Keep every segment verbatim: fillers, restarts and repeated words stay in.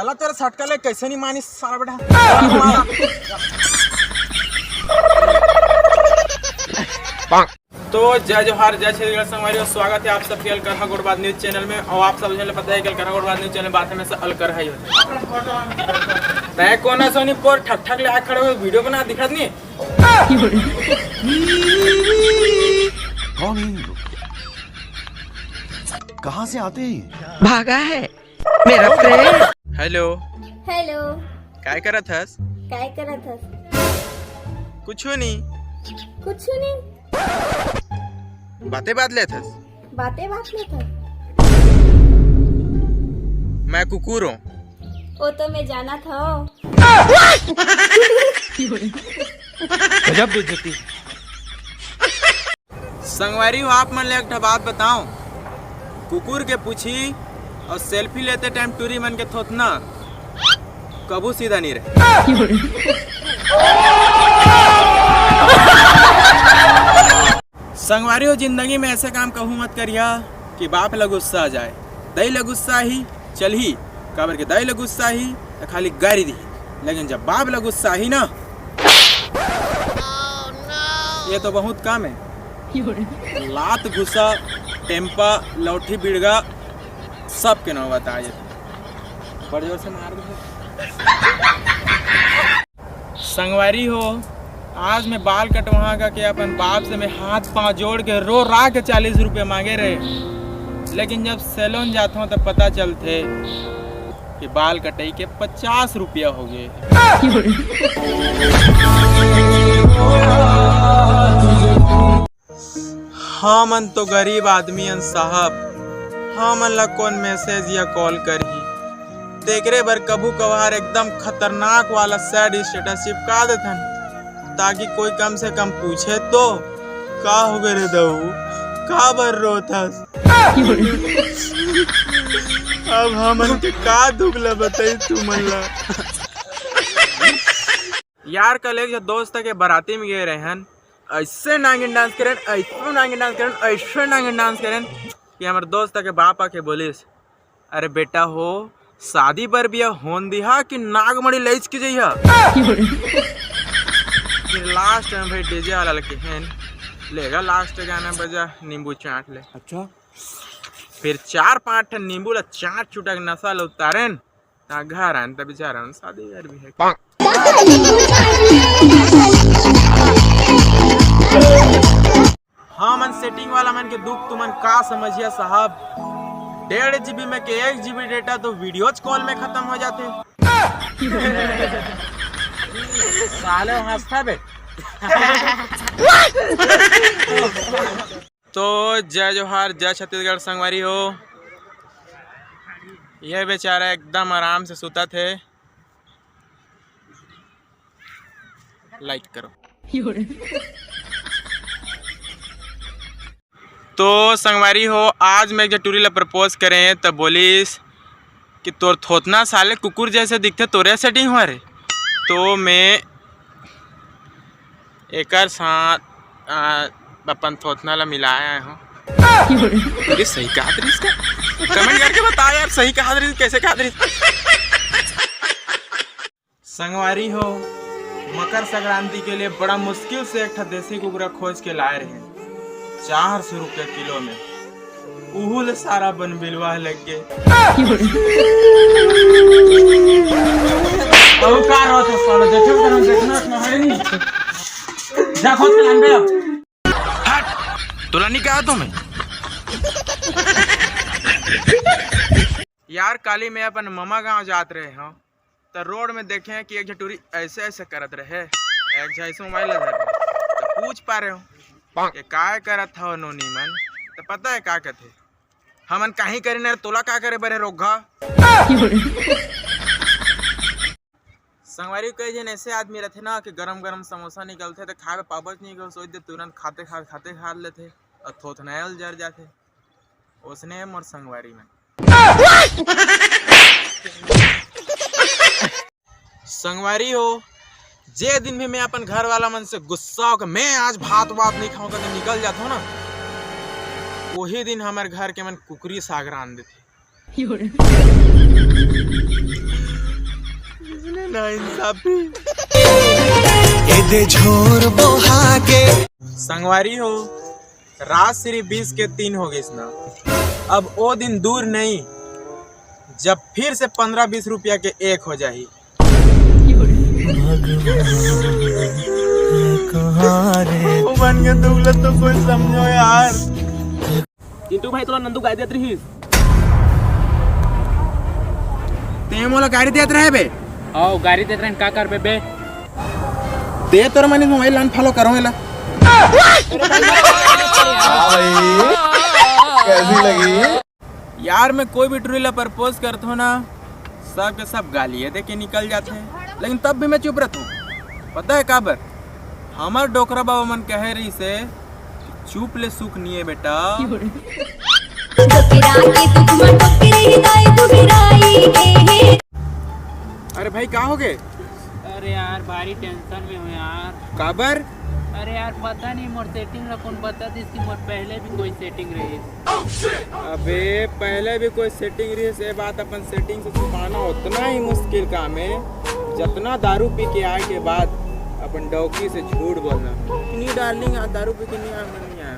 साला तेरा सटका ले कैसे नहीं मानी साला बेटा। तो जय जोहार, जय छत्तीसगढ़ संगवारी, और स्वागत है आप सबके अलकरहा गोठबात न्यूज चैनल में। और आप सब झन ल पता है कि अलकरहा गोठबात न्यूज चैनल बात हमेशा अलकरहा ही होथे। तय कोना सोनी पोर ठक ठक ले आ खड़े हुए वीडियो बना दिखत नहीं। कौन है ये लोग? कहाँ से आते हैं ये? भागा है मेरा फ्रेंड। हेलो। हेलो। काय करत हस? काय करत हस? कुछू नहीं। कुछू नहीं। बातें बात लेत हस? बातें बात लेत हस? मैं कुकुर हूँ। वो तो मैं जाना था। गजब बेइज्जती। संगवारी हो, आप मन ले एक ठा बात बताओ, कुकुर के पूछी और सेल्फी लेते टाइम टूरी मन के थोथना कभू सीधा नहीं रहे। संगवारी हो, जिंदगी में ऐसे काम कहूँ मत करिया कि बाप ला गुस्सा आ जाए। दई ला गुस्सा ही चलही, काबर के दई ला गुस्सा ही त खाली गारी दिही, लेकिन जब बाप ला गुस्सा ही ना, ये तो बहुत कम है। लात घुसा, टेम्पा, लौठी बिड़गा, सबके नौबत आ जाथे। बड़ जोर से मार दे। संगवारी हो, आज मैं बाल कटवा के अपन बाप से मैं हाथ पांव जोड़ के रो रा के चालीस रुपया मांगे रहे, लेकिन जब सैलून जात हूँ तब पता चलथे कि बाल कटाई के पचास रुपया हो गए। हमन तो गरीब आदमी हन साहब, हमन ला कौन मैसेज या कॉल करही? तेकरे बर कभू कभार एकदम खतरनाक वाला सैड स्टेटस चिपका देथन, ताकि कोई कम से कम पूछे तो, "का हो गे रे दऊ, का बर रोत हस?" अब हमन के का दुख ला बताई तुमन ला? यार, कल एक झन दोस्त के बराती में गए रहन, ऐसे नागिन डांस करेन, ऐसे नागिन डांस करेन, ऐसे नागिन डांस करेन कि हमर दोस्त के बाप आके बोलिस, "अरे बेटा हो, शादी बर बिया होन दिहा कि नागमणि लइच के जइहा?" फिर लास्ट में भाई डीजे वाला लगे हैं, "लेगा लास्ट गाना बजा, नींबू चाट ले।" अच्छा। फिर चार पांच ठन नींबू ला चाट चुटा के नशा ला उतारेन, ता घर आन, ता बेचारा मन शादी घर भी है। हमन सेटिंग वाला मन के दुख तुमन का समझिया साहब, डेढ़ जीबी में के एक जीबी डेटा तो वीडियोज कॉल में खत्म हो जाथे। साले हंसता बे। तो जय जोहार, जय छत्तीसगढ़ संगवारी हो। ये बेचारा एकदम आराम से सुतत हे। लाइक करो। तो संगवारी हो, आज मैं एक झन टूरी ला प्रपोज करे त बोलिस कि तोर थोथना साले कुकुर जैसे दिखथे, तोरे सेटिंग हुआ रे। तो मैं एकर साथ, आ, अपन थोथना ला मिलाए आए हूँ। ये सही कहा रहिस का? कमेंट करके बता यार, सही कहा रहिस, कैसे कहा रहिस? संगवारी हो, मकर संक्रांति के लिए बड़ा मुश्किल से एक ठा देसी कुकरा खोज के लाए रहे, चार सौ रुपया किलो में। उहू ले सारा बन बिलवा लग गे। अउ का रहत हे साला, देखे उतना देखना ना है नहीं। जा खोज के लान बे अब। हट, तोला नहीं कहा तो मैं। यार, काली मैं अपन ममा गांव जात रहे हूँ, त रोड में देखे कि एक झन टूरी ऐसे ऐसे करत रहे, एक झन ऐसे मोबाइल ला धर रहे। त पूछ पा रहे हूँ, "ये काय करत हव नोनी मन?" त पता है का कथे, "हमन काही करी न, तोला का करे बर हे रोगहा?" संगवारी, कई झन ऐसे आदमी रथे ना कि गरम गरम समोसा निकलथे त खाए बर पाबच नहीं, सोच दे तुरंत खाते खाते खाते खा लेथे और थोथनायल जर जाथे। ओसने मोर संगवारी मन। संगवारी हो, जे दिन भी मैं अपन घर वाला मन से गुस्सा होकर मैं आज भात वात नहीं खाऊंगा तो निकल जाता हूँ ना, वही दिन हमारे घर के मन कुकरी साग रांध देथे। ना इंसाफी। एदे झोर बोहा के। संगवारी हो, रात सिर्फ बीस के तीन हो गइस ना। अब ओ दिन दूर नहीं, जब फिर से पन्द्रह बीस रुपया के एक हो जाही। भगवान के दुख ल तो कोई समझो यार। चिंटू भाई, तोला नंदू गाड़ी देत रहिस। ते मोला गाड़ी देत रहे बे? आओ, गाड़ी देत रहे, का करबे बे? दे तोर मनी मोबाइल लान follow करो एला। हाँ भाई, कैसी लगी? यार, मैं कोई भी टुरी ला propose करत हूँ ना, सब के सब गालिये दे के निकल जाते हैं, लेकिन तब भी मैं चुप रहता हूँ। पता है काबर? हमार डोकरा बाबा मन कहे रहिसे, "चुप ले सुख निये बेटा।" डोकरा के दुख म डोकरी दाई दुबराई गे हे। अरे भाई, का हो गए? अरे यार, भारी tension में हूँ यार। काबर? अरे यार, पता नहीं मोर setting ला कौन बता दिस कि मोर पहले भी कोई setting रही। अबे, पहले भी कोई setting रही, ये बात अपन setting से छुपाना उतना ही मुश्किल काम है, जितना दारू पी के आए के बाद अपन डौकी से झूठ बोलना। नहीं darling, आज दारू पी के नहीं आया, मैं नहीं आया।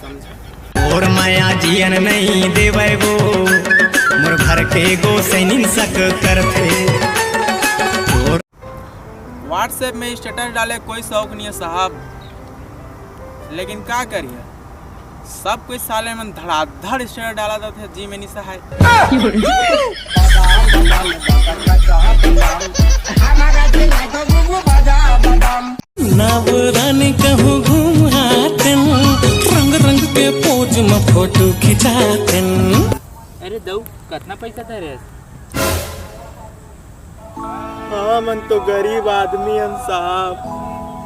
समझा? मोर माया जियन नहीं देवै वो, मोर घर के गोसैनिन सक करथे। WhatsApp में status डाले कोई शौक नहीं है साहब, लेकिन का करिए, सब कोई साले मन धड़ाधड़ status डाला जाते हैं, जी में नहीं सहाय। नवरानी कहूँ घूमातेन, रंग रंग के pose म photo खिंचातेन। अरे दऊ, कतना पैसा धरे हस? हमन तो गरीब आदमी हन साहब,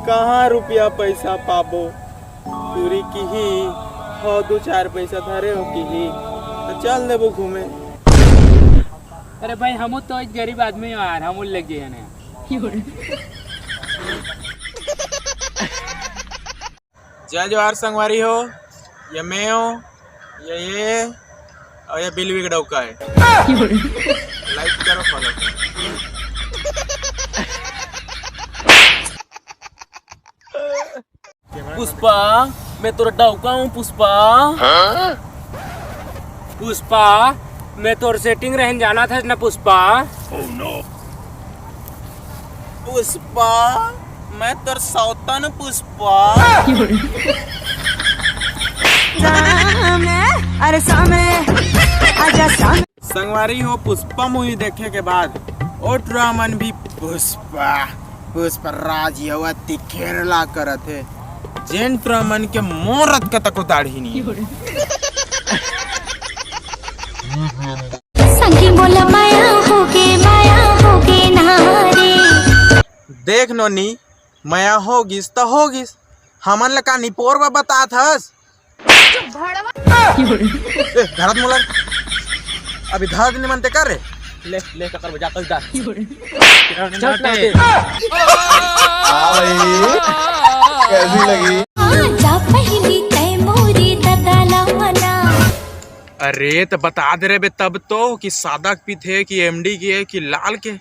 कहाँ रुपया पैसा पाबो? टुरी किही, "हव, दू चार पैसा धरे हो," किही, तो चल देबो घूमे। अरे भाई, हमू तो एक गरीब आदमी हो यार, हमू लेके जाने। जय जोहार संगवारी हो, ये मैं हो, ये ये, और ये बिलवी के डौका है। Like करो, follow करो। पुष्पा, मैं तोर डौका हूँ पुष्पा। पुष्पा, मैं तोर setting रहन जाना था ना पुष्पा। पुष्पा, मैं तोर सौतन पुष्पा। सामने, अरे सामने, आजा सामने। संगवारी हो, पुष्पा movie देखे के बाद ओ टुरा मन भी पुष्पा, पुष्पराज यवा तिखेरला करत हे। जेन टुरा मन के मोरत के तको दाढ़ी नहीं। संगी मोला माया होगे, माया होगे ना रे। देख नोनी, मया हो गिस त हो गिस, हमन ल का निपोर बा बतात हस? ए, धरत मोला, अभी धरत नहीं मनते कर रे। ले, ले, ककर बजा, कस दा। हाँ भाई, कैसी लगी? आजा पहली तय मोरी ददाला मना। अरे, तो बता दे रे बे तब तो कि सादा के पीथे कि एमडी के कि लाल के।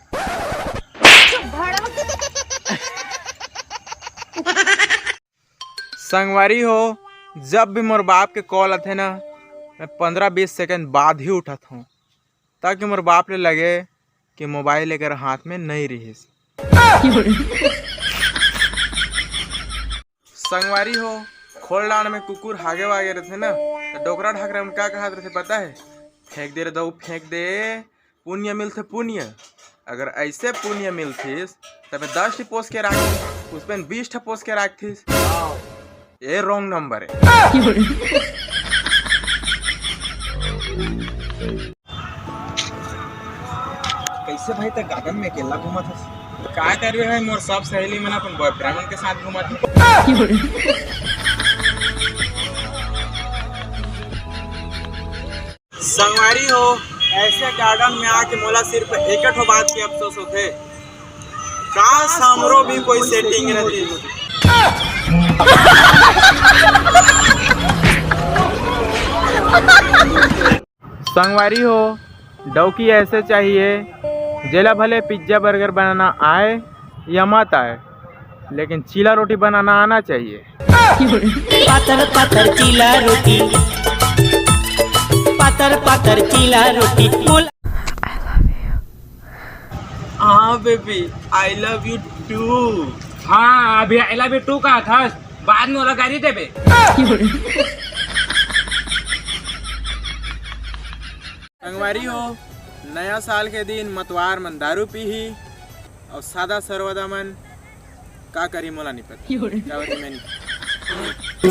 संगवारी हो, जब भी मोर बाप के कॉल आथे ना, मैं पंद्रह बीस सेकंड बाद ही उठत हूँ, ताकि मोर बाप ले लगे कि मोबाइल एकर हाथ में नहीं रिहिस। संगवारी हो, खोलडांड में कुकुर हागे वागे रथे ना, तो डोकरा ढाकरा मन का कहत रथे पता है? "फेंक दे रे दऊ, फेंक दे, पुण्य मिलथे पुण्य।" अगर ऐसे पुण्य मिलथिस, तबे दस ठी पोस के राखथिस, उसमें बीस ठा पोस के राखथिस। ये wrong number है। कैसे भाई, तक गार्डन में अकेला घूमत हस? का करबे भाई, मोर सब सहेली मन अपन बॉयफ्रेंड मन के साथ घूमत हे। संगवारी हो, ऐसे गार्डन में आके मोला सिर्फ एक ठो बात के अफसोस होथे, काश हमरो भी कोई सेटिंग रहती। संगवारी हो, डौकी ऐसे चाहिए, जेला भले पिज्जा बर्गर बनाना आए या मत आए, लेकिन चीला रोटी बनाना आना चाहिए। पातर पातर चीला रोटी, पातर पातर चीला रोटी बोल। हाँ baby, I love you too। हाँ, अभी आई लव यू टू कहा था, बाद में ओला गारी देबे। संगवारी हो, नया साल के दिन मतवार मन दारू पीही और सादा सरवदा मन का करी मोला नहीं पता। काबर कि मैं नहीं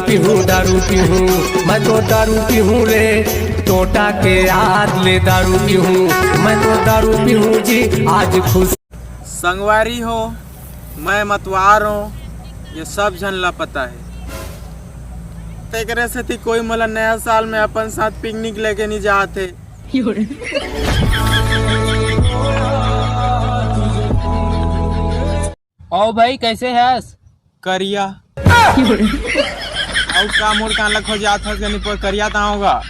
पीहूँ दारू पीहूँ, मैं तो दारू पीहूँ रे। टोटा के याद ले दारू पीहूँ, मैं तो दारू पीहूँ जी आज खुश। संगवारी हो, मैं मतवार हूँ, ये सब झन ला पता है। तेकरे सेती कोई मोला नया साल में अपन साथ पिकनिक लेके नहीं जात है। ओ भाई, कैसे हस? करिया। अउ का मोर कान ला खोजात हस गनी पर करिया ता होगा।